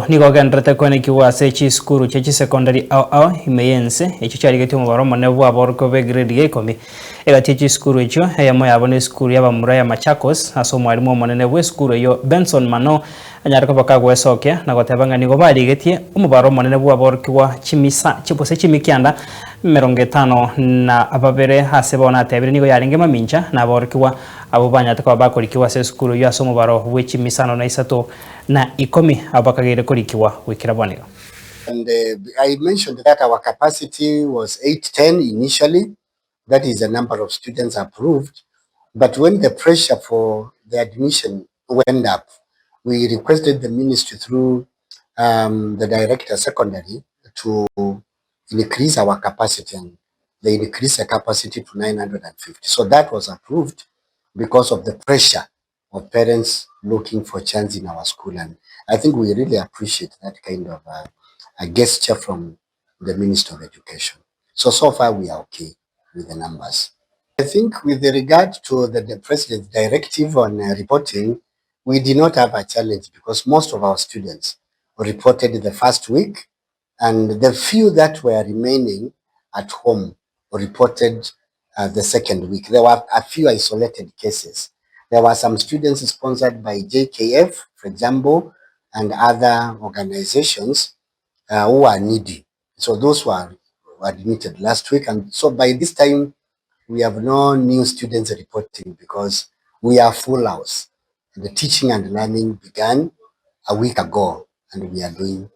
Nigo ogendererete koenekigwa ase chisukuru chie chisekondari ao ao ime y'ense, echio chiarigetie omobaro omonene bw'aborokigwa b'egredi ya ikomi. Egati ye chisukuru echio, eyemo yabo nesukuru y'abamura ya Machakos, ase omwalimu omonene bw'esukuru eyio Benson Mano anyare koba kagwesokia na goteba ng'a nigo barigetie omobaro omonene bw'aborokigwa chimisa gose chimikianda 52 ase bono atebire nigo yarenge mamincha na aborokigwa abwo banyarete koba bakorikigwa ase esukuru eyio ase omobaro bwe chimisano na isato na ikomi abwo bakageire korikigwa goikera bono iga. And I mentioned that our capacity was 810 initially, that is the number of students approved, but when the pressure for the admission went up, we requested the ministry through um, the director secondary to increase our capacity and they increased the capacity to 950. So that was approved because of the pressure of parents looking for chance in our school. And I think we really appreciate that kind of a gesture from the Minister of Education. So, so far we are okay with the numbers. I think with regard to the, the President's directive on reporting, we did not have a challenge because most of our students reported the first week and the few that were remaining at home reported the second week. There were a few isolated cases. There were some students sponsored by JKF, for example, and other organizations who are needy. So those were admitted last week. And so by this time, we have no new students reporting because we are full house. The teaching and learning began a week ago and we are doing